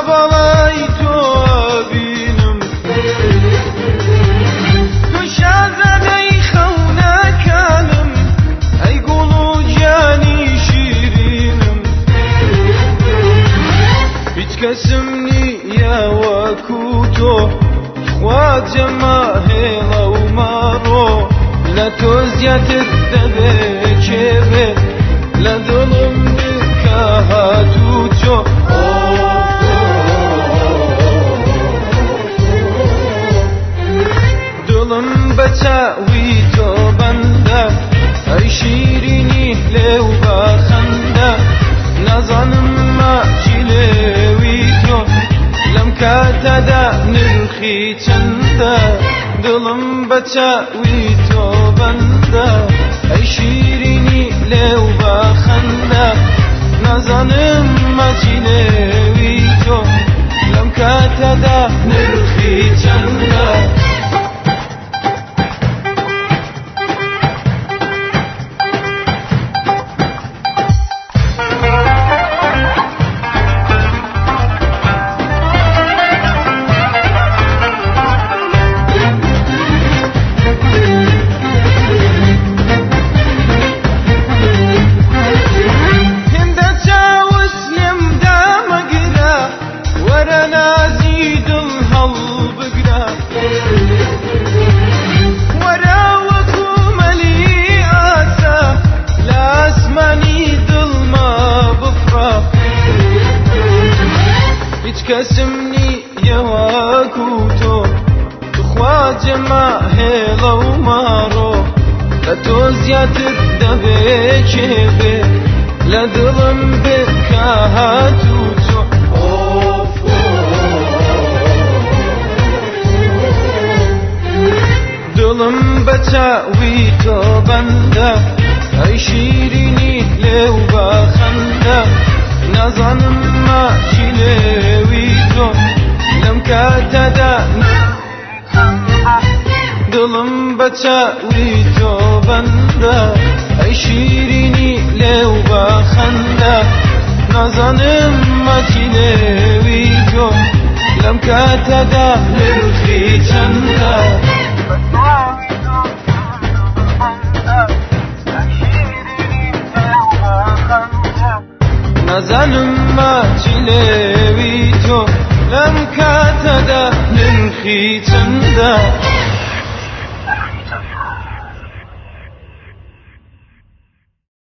باڵای تۆ ئەبینم. تۆ شازادەی خەونەکانم، ئەی گوڵ و گیانی شیرینم. هیچ کەسم نییە وەکو تۆ، تخوا جەما هێڵە و ماڕۆ. لە تۆ زیاتر دەبێ کێ بێ لە دڵم بکە هاتوو چۆ. دڵم بە چاوی تۆ بەندە، ئەی شیرینی لێو بەخەندە. نازانم ماچی لێوی تۆ لەم کاتەدا نرخی چەندە. دڵم بە چاوی تۆ بەندە، ئەی شیرینی لێو بەخەندە. نازانم ماچی لێوی تۆ لەم کاتەدا نرخی چەندە. هێندە چاوت لێم دامەگرە، وەرە نازی دڵ هەڵبگرە. وەرە وەکو مەلی ئاسا لە ئاسمانی دڵما بفڕە. هیچ کەسم نییە وەکو تۆ، تخوا جەما هێڵە و ماڕۆ. لە تۆ زیاتر دەبێ کێ بێ لە دڵم بکە هاتوو چۆ. دڵم بە چاوی تۆ بەندە، ئەی شیرینی لێو بەخەندە. نازانم ماچی لێوی تۆ لەم کاتەدا. دڵم بە چاوی تۆ بەندە، ئەی شیرینی لێو بەخەندە. نازانم ماچی لێوی تۆ لەم کاتەدا نرخی چەندە. نازانم ماچی لێوی تۆ لەم کاتەدا نرخی چەندە.